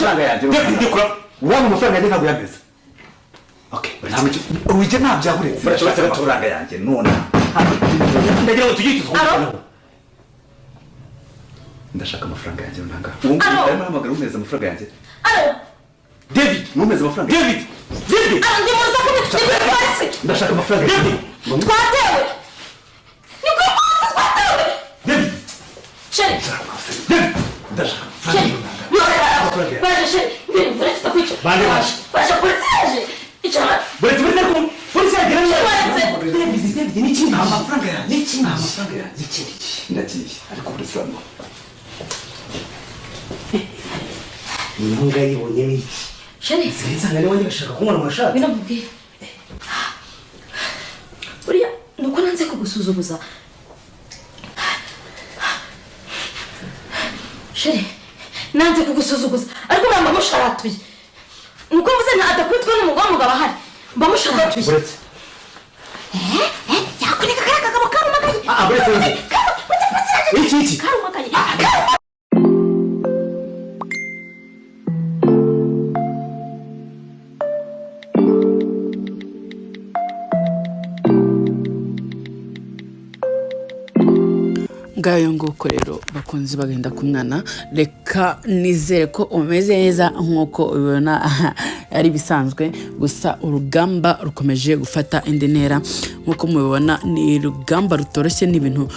Amafaranga yanjye. David, ndekura. Waba amafaranga yanjye ntabwo yameze. Okay. Ujye ntabyaburetse. Uretse Ndashaka gato. amafaranga yanjye none. Ndagira ngo tujye twumvikanaho. Ndashaka amafaranga yanjye none. Ubu ngubu Alo. arimo arahamagara umeza amafaranga yanjye. Alo. David. Numeze amafaranga. David. David. Alo, ndi mu rusaku, ni kuri polisi. Ndashaka amafaranga yanjye. Twatewe, ni kuri polisi, twatewe. David. Chéri. David. Ndashaka Chéri, amafaranga. baje, chéri, mbere mbere tutakwica. Bande baje. Baje, polisi yaje, icara. Buretse, buretse, ariko polisi yagera niba. Buretse. David, David, ni ikindi. Amafaranga yanjye. Ni ikindi. Amafaranga yanjye. Ndagiye ariko uretse hano. Imbwa yibonyemo iki? Chéri. Nsanga niba bashaka kunywa amashati. Ngwino nkubwire, buriya ni uko nanze kugusuzuguza, chéri, nanze kugusuzuguza, ariko mba musharatuye. Ni uko mvuze nta adakwitwa n'umugore, w'umugabo ahari mba musharatuye. Buretse. Yakureka kariya kagabo karumagaye. Ah, buretse, buretse. Iki, iki. Karumagaye. Ngayo nguko rero, bakunze bagenda ku mwana. Reka nizere ko umeze neza nk'uko ubibona ari ibisanzwe, gusa urugamba rukomeje gufata indi ntera. Nk'uko mubibona, ni urugamba rutoroshye, ni ibintu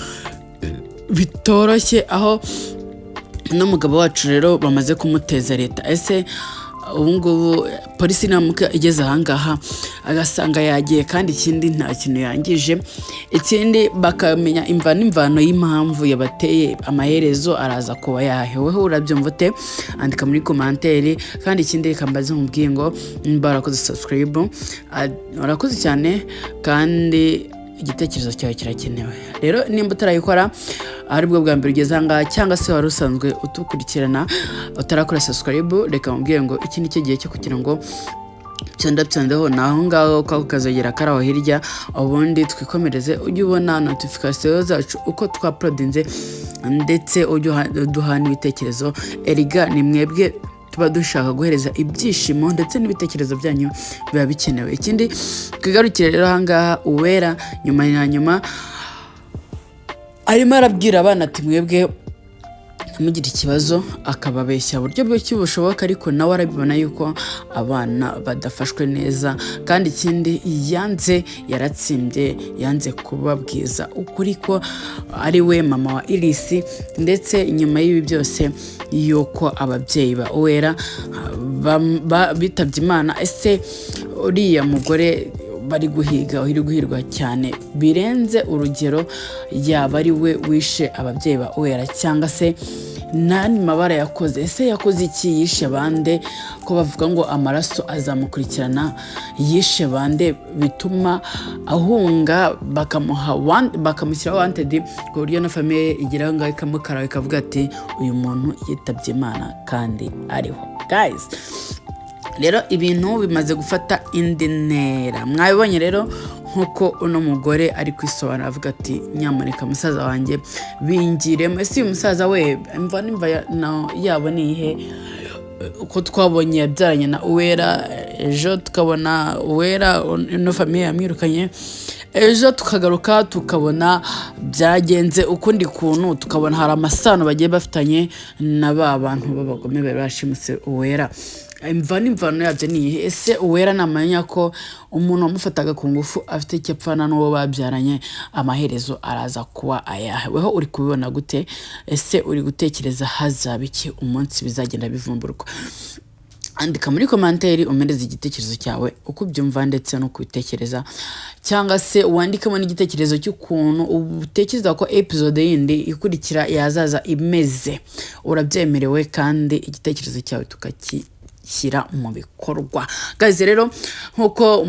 bitoroshye, aho n'umugabo wacu rero bamaze kumuteza leta. Ese ubu ngubu polisi niramuka igeze ahangaha agasanga yagiye, kandi ikindi nta kintu yangije, ikindi bakamenya imva n'imvano y'impamvu yabateye, amaherezo araza kuba yaheweho? Urabyumva ute? Andika muri commentaire. Kandi ikindi, reka mbaze nkubwiye ngo nimba warakoze subscribe, urakoze cyane, kandi igitekerezo cyawe kirakenewe. Rero nimba utarayikora, aribwo bwa mbere ugeze ahangaha, cyangwa se wari usanzwe utukurikirana utarakora subscribe, reka mubwire ngo iki ni cyo gihe cyo kugira ngo cyondacyondeho, ni aho ngaho kako kazogera kari aho hirya, ubundi twikomereze, ujye ubona notification zacu uko twauploadinze, ndetse ujye uduha n'ibitekerezo. Erega ni mwebwe tuba dushaka guhereza ibyishimo, ndetse n'ibitekerezo byanyu biba bikenewe. Ikindi, twigarukire rero ahangaha, Uwera nyuma na nyuma arimo arabwira abana ati: "Mwebwe ntimugire ikibazo," akababeshya uburyo bwose bushoboka, ariko nawe arabibona yuko abana badafashwe neza. Kandi ikindi, yanze, yaratsimbye, yanze kubabwiza ukuri ko ari we mama wa Irisi, ndetse nyuma y'ibi byose yuko ababyeyi ba Uwera bitabye Imana. Ese uriya mugore bari guhiga, uri guhirwa cyane birenze urugero, yaba ari we wishe ababyeyi ba Uwera, cyangwa se n'andi mabara yakoze? Ese yakoze iki? Yishe bande, ko bavuga ngo amaraso azamukurikirana? Yishe bande bituma ahunga, bakamushyiraho wanted, ku buryo na famille ye igera aho ngaho ikamukaraba, ikavuga ati: "Uyu muntu yitabye Imana kandi ariho"? Guys, rero ibintu bimaze gufata indi ntera. Mwabibonye rero nk'uko uno mugore ari kwisobanura, avuga ati: "Nyamuneka musaza wanjye bingiremo." Ese uyu musaza we imva n'imva yabo ni iyihe, uko twabonye yabyaranye na Uwera, ejo tukabona Uwera ino famille yamwirukanye, ejo tukagaruka tukabona byagenze ukundi kuntu, tukabona hari amasano bagiye bafitanye na ba bantu b'abagome bari bashimuse Uwera? Imva n'imvano yabyo ni iyihe? Ese Uwera namenya ko umuntu wamufataga ku ngufu afite icyo apfana n'uwo babyaranye, amaherezo araza kuba ayahe? Weho uri kubibona gute? Ese uri gutekereza hazaba iki umunsi bizagenda bivumburwa? Andika muri commentaire, umereze igitekerezo cyawe uko ubyumva ndetse no kubitekereza, cyangwa se wandikemo n'igitekerezo cy'ukuntu utekereza ko episode yindi ikurikira yazaza imeze. Urabyemerewe, kandi igitekerezo cyawe tukakishyira mu bikorwa. Guys, rero nk'uko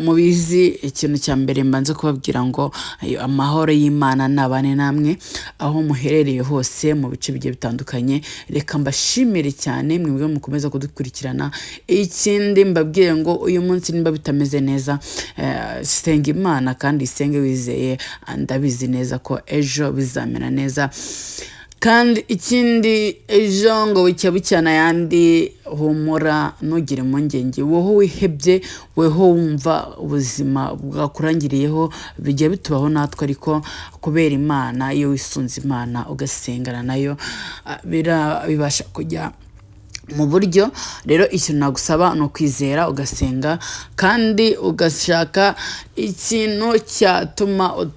mubizi, ikintu cya mbere mbanze kubabwira ngo ayo, amahoro y'Imana nabane namwe aho muherereye hose mu bice bigiye bitandukanye. Reka mbashimire cyane mwebwe mukomeza kudukurikirana. Ikindi, mbabwire ngo uyu munsi nimba bitameze neza, senga Imana kandi isenge wizeye, ndabizi neza ko ejo bizamera neza. Kandi ikindi, ejo ngo bucya bucyana ayandi. Humura, ntugire impungenge, wowe wihebye, weho wumva ubuzima bwakurangiriyeho. Bijya bitubaho natwe, ariko kubera Imana, iyo wisunze Imana ugasengana nayo, bibasha kujya mu buryo. Rero ikintu nagusaba ni ukwizera, ugasenga, kandi ugashaka ikintu cyatuma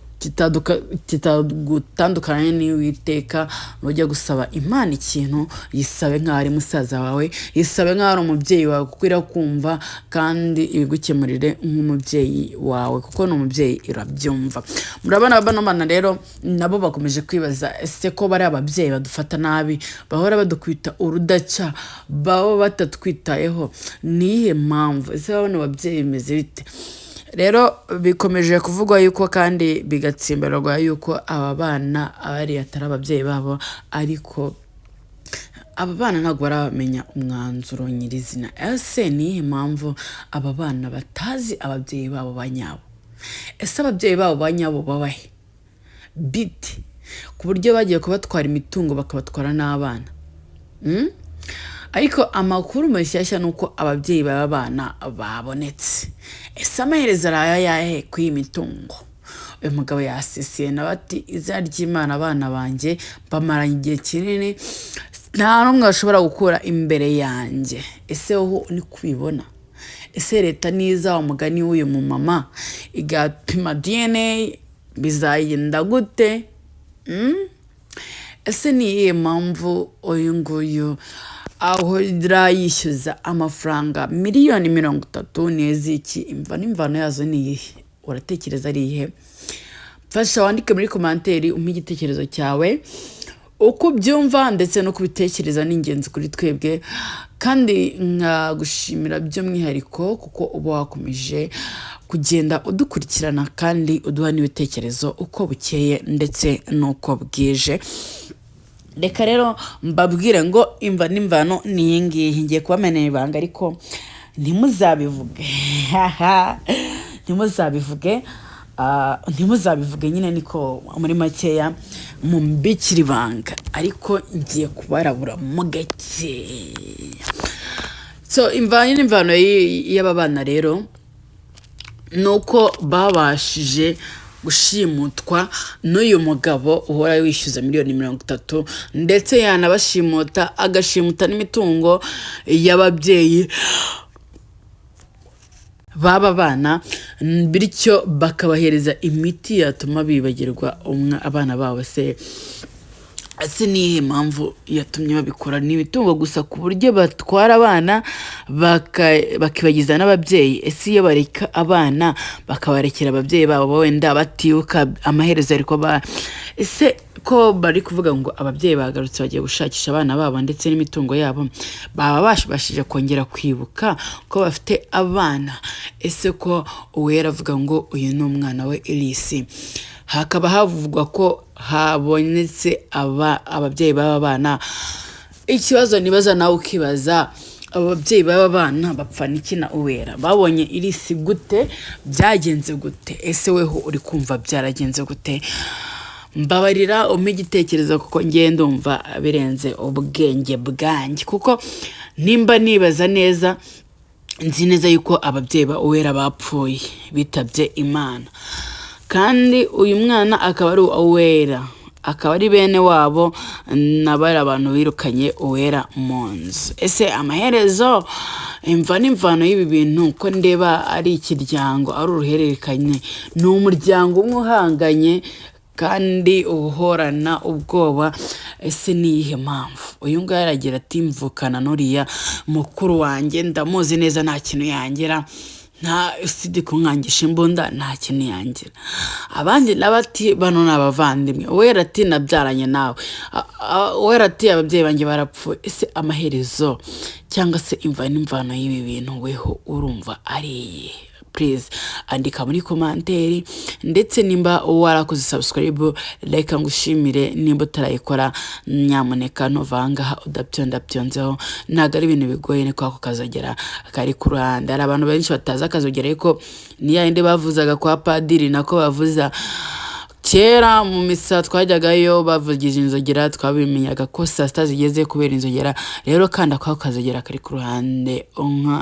kitagutandukanya n'Uwiteka. Nujya gusaba Imana ikintu, yisabe nk'aho ari musaza wawe, yisabe nk'aho ari umubyeyi wawe, kuko irakumva kandi ibigukemurire nk'umubyeyi wawe, kuko ni umubyeyi, irabyumva. Murabona bano bana rero nabo bakomeje kwibaza: ese ko bari ababyeyi badufata nabi, bahora badukubita urudaca, baba batatwitayeho, ni iyihe mpamvu? Ese bano babyeyi bimeze bite? Rero bikomeje kuvugwa yuko, kandi bigatsimbararwa yuko aba bana abari atari ababyeyi babo, ariko aba bana ntabwo baramenya umwanzuro nyirizina. Ese ni iyihe mpamvu aba bana batazi ababyeyi babo ba nyabo? Ese ababyeyi babo ba nyabo babahe bite, ku buryo bagiye kubatwara imitungo, bakabatwara n'abana? Ariko amakuru mashyashya ni uko ababyeyi b'aba bana babonetse. Ese amaherezo ari ayahe kuri iyi mitungo? Uyu mugabo yasisiye nawe ati: "Izina ry'Imana, abana banjye bamaranye igihe kinini, nta n'umwe bashobora gukura imbere yanjye." Ese wowe ni kubibona? Ese leta niza, umugani w'uyu mumama, igapima DNA, bizagenda gute? Ese ni iyihe mpamvu uyu nguyu ahora yishyuza amafaranga miliyoni 30 n'iziki? Imva n'imvano yazo ni iyihe? Uratekereza ari iyihe? Mfasha wandike muri commentaire, umpe igitekerezo cyawe uko ubyumva ndetse no kubitekereza, ni ingenzi kuri twebwe. Kandi nkagushimira by'umwihariko kuko uba wakomeje kugenda udukurikirana kandi uduha n'ibitekerezo uko bukeye ndetse n'uko bwije. Reka rero mbabwire ngo imva n'imvano ni iyi ngiyi. Ngiye kubamenera ibanga, ariko ntimuzabivuge, ntimuzabivuge, ntimuzabivuge nyine, niko muri makeya mumbikira ibanga, ariko ngiye kubarabura mo gake. So imvano n'imvano y'aba bana rero ni uko babashije gushimutwa n'uyu mugabo uhora wishyuza miliyoni 30, ndetse yanabashimuta agashimuta n'imitungo y'ababyeyi b'aba bana, bityo bakabahereza imiti yatuma bibagirwa abana babo. Se ese ni iyihe mpamvu yatumye babikora? Ni imitungo gusa, ku buryo batwara abana bakibagiza n'ababyeyi? Ese iyo bareka abana bakabarekera ababyeyi babo, wenda batibuka amaherezo, ariko ba ese ko bari kuvuga ngo ababyeyi bagarutse, bagiye gushakisha abana babo ndetse n'imitungo yabo, baba babashije kongera kwibuka ko bafite abana? Ese ko Uwera avuga ngo uyu ni umwana we Elisi, hakaba havugwa ko habonetse aba ababyeyi b'aba bana, ikibazo nibaza nawe ukibaza: aba babyeyi b'aba bana bapfana iki na Uwera? Babonye Irisi gute? Byagenze gute? Ese weho uri kumva byaragenze gute? Mbabarira umpe igitekerezo, kuko ngiye ndumva birenze ubwenge bwanjye, kuko nimba nibaza neza, nzi neza yuko ababyeyi ba Uwera bapfuye, bitabye Imana, kandi uyu mwana akaba ari Uwera, akaba ari bene wabo n'abari abantu birukanye Uwera mu nzu. Ese amaherezo, imva n'imvano y'ibi bintu, ko ndeba ari ikiryango, ari uruhererekane, ni umuryango umwe uhanganye kandi uhorana ubwoba, ese ni iyihe mpamvu? Uyu nguyu aragira ati: "Mvukana n'uriya mukuru wanjye, ndamuzi neza, nta kintu yangira, nta usibye kunkangisha imbunda, nta kintu yangira." Abandi nabo ati: "Bano ni abavandimwe." Uwera ati: "Nabyaranye nawe." Uwera ati: "Ababyeyi banjye barapfuye." Ese amaherezo cyangwa se imva n'imvano y'ibi bintu, weho urumva ari iyihe? Please andika muri commentaire, ndetse nimba warakoze subscribe, reka ngushimire. Nimba utarayikora, nyamuneka ntuva ahangaha udabyondabyonzeho. Ntabwo ari ibintu bigoye, ni kwa kazogera kari ku ruhande. Hari abantu benshi batazi akazogera, ariko ni ya yindi bavuzaga kwa padiri, nako bavuza. Kera mu misa twajyagayo bavugije inzogera, twabimenyaga ko saa 6 zigeze kubera inzogera. Rero kandi ako kazogera kari ku ruhande nka